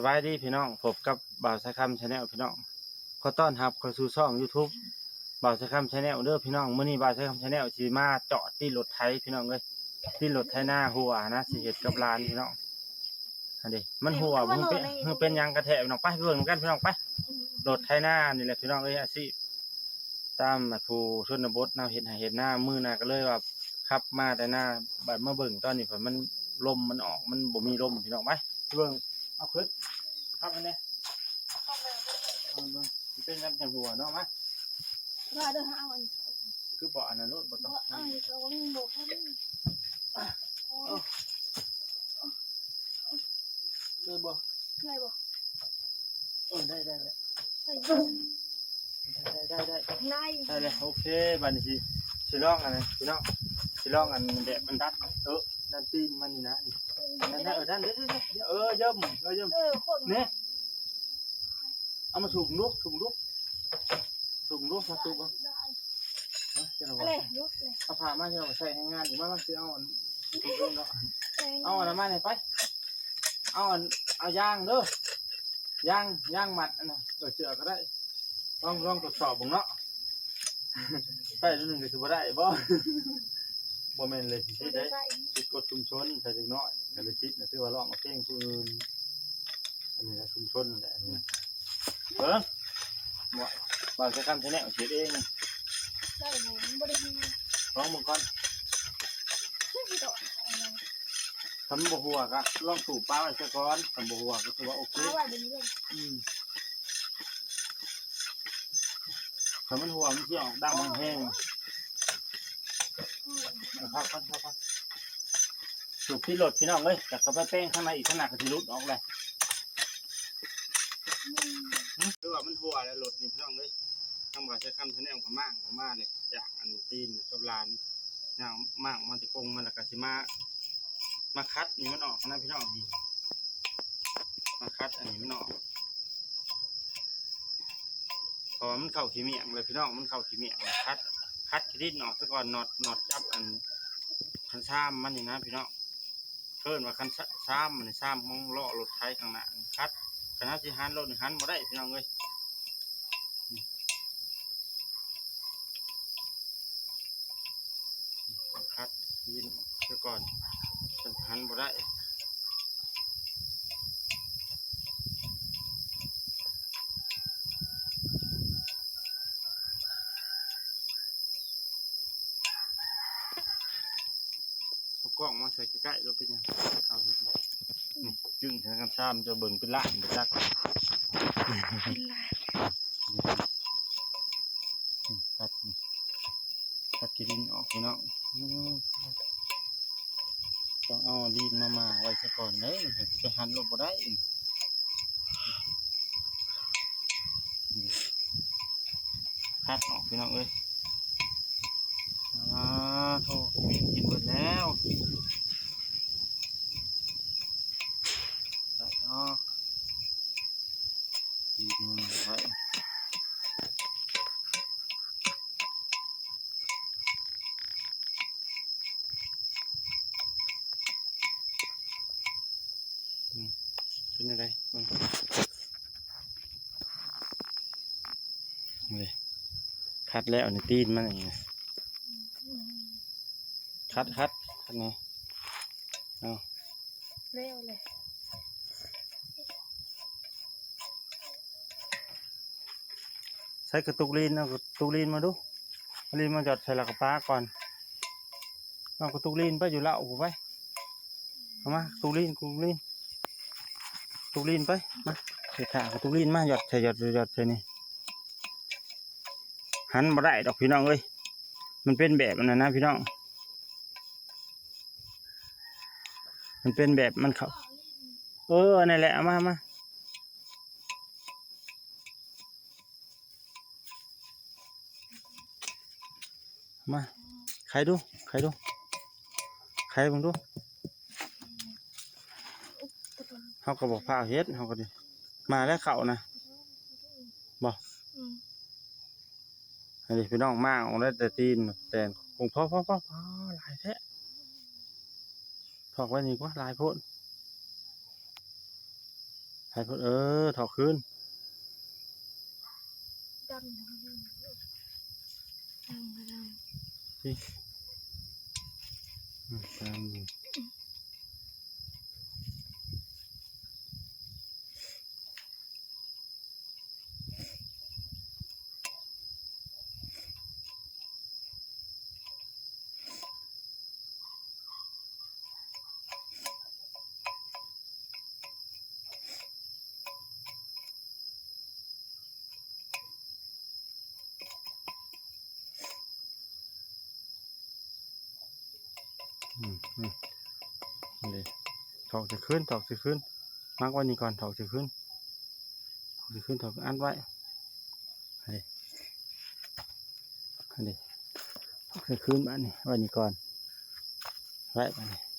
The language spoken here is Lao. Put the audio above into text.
ສະບາຍດີພີ່ນ້ອງ, ພົບກັບບ່າວສາຍຄຳ Channel ພີ່ນ້ອງ. ຂໍຕ້ອນຮັບເຂົ້າສູ່ຊ່ອງ YouTube ບ່າວສາຍຄຳ Channel ເດີພີ່ນ້ອງ. ມື້ນີ້ບ່າວສາຍຄຳ Channel ຊິມາເຈາະຕີນລົດໄຖພີ່ນ້ອງເອີຍ, ຕີນລົດໄຖນາຮົ່ວນະ, ຊິເຮັດກັບຫຼານພີ່ນ້ອງ. ອັນນີ້ມັນຮົ່ວ ມັນເປັນ ມັນເປັນຫຍັງກັນແທ້ພີ່ນ້ອງ? ໄປເບິ່ງນຳກັນພີ່ນ້ອງ, ໄປ. ລົດໄຖນານີ້ແຫຼະພີ່ນ້ອງເອີຍ, ອາຊີບຕາມຜູ້ຊົນນະບົດເນາະ, ເຮັດໄຮ່ເຮັດນາ. ມື້ໜ້າກໍເລີຍວ່າຂັບມາແຕ່ນາ, ບັດມາເບິ່ງຕອນນີ້ ມັນ ລົມມັນອອກ, ມັນບໍ່ມີລົມພີ່ນ້ອງ. ໄປ ເບິ່ງ ເອົາຂຶ້ນ ຂັບມັນແດ່. ເບິ່ງ ເບິ່ງ ມັນເປັນຫຍັງຈັ່ງຮົ່ວເນາະ. ມາ ວ່າເດີ ເອົາອັນ ຄືບໍ່ອັນນັ້ນໂລດ, ບໍ່ຕ້ອງ ບໍ່ເອົາ ເອົາ ເອົາ ເອີ ບໍ່ ໄດ້ບໍ່? ເອີ ໄດ້ ໄດ້ ໄດ້ ໄດ້ ໄດ້ ໄດ້ ໄດ້ ໄດ້ແລ້ວ. ໂອເຄ ບັດນີ້ຊິ ຊິລອງອັນນັ້ນພີ່ນ້ອງ, ຊິລອງອັນແບບມັນດັນ ເອີ ດັນຕີນມັນນີ້ນະ. ນີ້ ດັນ ດັນ ເອີ ດັນ ເດີ ເດີ ເດີ ເອີ ຢ້ຳ ເອີ ຢ້ຳ ເອີ ໂຄດ ນີ້ ເອົາມາສູບດູ ສູບດູ ສູບດູ ມາສູບເບິ່ງ. ຮະ ຈະລະ ອັນ ວ່າ ນີ້ ເອົາຜ້າມາ ຈະລະ ວ່າໃສ່ໃຫ້ງານອີກ. ມາ ມາ ຊິເອົາອັນ ເອົາອັນນັ້ນມານີ້ໄປ, ເອົາອັນ ເອົາຢາງເດີ, ຢາງ ຢາງມັດອັນນັ້ນ ເອີ ເສື້ອກໍໄດ້. ລອງ ລອງທົດສອບເບິ່ງເນາະ, ໃຊ້ໂຕໜຶ່ງກໍຊິບໍ່ໄດ້ບໍ? ບໍ່ແມ່ນເລີຍ ຊິຜິດເດ້, ຜິດກົດຊຸມຊົນ ໃສ່ເດັກນ້ອຍກໍເລີຍຜິດນະ. ຖືວ່າຮ້ອງເພງຜູ້ອື່ນ ອັນນີ້ນະ ຊຸມຊົນແຫຼະ ອັນນີ້ນະ. ເບິ່ງ ບໍ່ ບ່າວສາຍຄຳ Channel ເຮັດເອງ ໄດ້ບໍ່? ມັນບໍ່ໄດ້ດີ ລອງເບິ່ງກ່ອນ. ຄືຊິໂດດ ຄັນບໍ່ຮົ່ວກໍລອງສູບປະໄວ້ຊະກ່ອນ, ຄັນບໍ່ຮົ່ວກໍຖືວ່າໂອເຄ. ປະໄວ້ເບິ່ງເດີ. ອືມ ຄັນມັນຮົ່ວມັນຊິອອກດັງແຮງ. ເອົາ ພັກກ່ອນ ພັກກ່ອນ. ສູບຕິດລົດພີ່ນ້ອງເອີຍ, ແລ້ວກໍໄປແປງຂ້າງໃນອີກ, ຂ້າງໜ້າກໍຊິຫຼຸດອອກແຫຼະ. ອືມ ຄືວ່າມັນຮົ່ວແລ້ວລົດນີ້ພີ່ນ້ອງເອີຍ. ທາງບ່າວສາຍຄຳ Channel ກໍມ້າງອອກມາເລີຍ ຈາກອັນຕີນກັບຫຼານ, ຍ່າງມ້າງມາແຕ່ກົງມາ ແລ້ວກໍຊິມາ ມາຂັດນີ້ມັນອອກນະພີ່ນ້ອງ. ນີ້ ມາຂັດອັນນີ້ມັນອອກ ເພາະວ່າມັນເຂົ້າຂີ້ໝ້ຽງແລ້ວພີ່ນ້ອງ, ມັນເຂົ້າຂີ້ໝ້ຽງ. ຂັດ ຂັດຂີ້ດິນອອກຊະກ່ອນ, ໜອດ ໜອດຈັບອັນຄັນຊາມມັນນີ້ນະພີ່ນ້ອງ. ເອີ້ນວ່າຄັນຊາມ ຊາມມັນນີ້ ຊາມຂອງລໍ້ລົດໄຖຂ້າງໜ້ານີ້. ຂັດ ຄັນເຮົາຊິຫັນລົດນີ້ຫັນບໍ່ໄດ້ພີ່ນ້ອງເອີຍ. ຂັດຂີ້ດິນຊະກ່ອນ ຈັ່ງຫັນບໍ່ໄດ້. ເອົາກ້ອງມາໃສ່ໃກ້ໆ ໂລດ ເປັນຫຍັງ ເຂົາເຫັນ. ນີ້ ຈຶ່ງທາງກັນຊາມ ຈະເບິ່ງເປັນລ້ານບໍ່ຈັກ. ເປັນລ້ານ. ນີ້ ຕັດ ຕັດຂີ້ດິນອອກພີ່ນ້ອງ. ອືມ ຕ້ອງເອົາດິນມາມ້າງໄວ້ຊະກ່ອນເດ້, ຊິໄປຫັນລົດບໍ່ໄດ້. ນີ້ ຄັດອອກພີ່ນ້ອງເອີຍ. ອາ ໂທ້ ກິນເບິດແລ້ວ. ໄດ້ເນາະ. ດີດມືໄວ້. ອືມ ເປັນຈັ່ງໃດ ເບິ່ງ ນີ້ ຂັດແລ້ວນີ້ ຕີນມັນນີ້ນະ. ອືມ ຂັດ ຂັດ ຂັດແນ່. ເອົາ ແລ້ວແຫຼະ. ໃສ່ກະຕຸກລີນ ເອົາກະຕຸກລີນມາດູ. ເອົາລີນມາຫຍອດໃສ່ລະກະປາກ່ອນ. ເອົາກະຕຸກລີນໄປຢູ່ເລົ້າພຸ້ນໄປ. ເອົາມາ ກະຕຸກລີນ ກະຕຸກລີນ ກະຕຸກລີນໄປ. ມາ ເຮັດທ່າກະຕຸກລີນມາ ຫຍອດໃສ່ ຫຍອດ ຫຍອດໃສ່ນີ້. ຫັນບໍ່ໄດ້ດອກພີ່ນ້ອງເອີຍ. ມັນເປັນແບບອັນນັ້ນນະພີ່ນ້ອງ. ມັນເປັນແບບມັນເຂົ້າ ເອີ ອັນນັ້ນແຫຼະ ເອົາມາ ເອົາມາ ມາ ໄຂດູ ໄຂດູ ໄຂເບິ່ງດູ. ເຮົາກໍບໍ່ພາວເຮັດ ເຮົາກໍດີ ມາແລ້ວເຂົ້ານະ ບໍ່? ອືມ ອັນນີ້ພີ່ນ້ອງ ມ້າງອອກໄດ້ແຕ່ຕີນ ແຕ່ນ ຄົງພໍ ພໍ ພໍ ພໍ ຫຼາຍແທ້. ຖອກໄວ້ນີ້ກວ່າ ຫຼາຍໂພດ. ໃຫ້ເພິ່ນ ເອີ ຖອກຄືນ ດຳ ດຳ ດຳ ອືມ ດຳ ອືມ ນີ້ ຖອກໃສ່ຄືນ ຖອກໃສ່ຄືນ ມັດໄວ້ນີ້ກ່ອນ ຖອກໃສ່ຄືນ ຖອກໃສ່ຄືນ ຖອກອັດໄວ້ ນີ້ ນີ້ ຖອກໃສ່ຄືນ ບາດນີ້ ໄວ້ນີ້ກ່ອນ ໄວ້ ບາດນີ້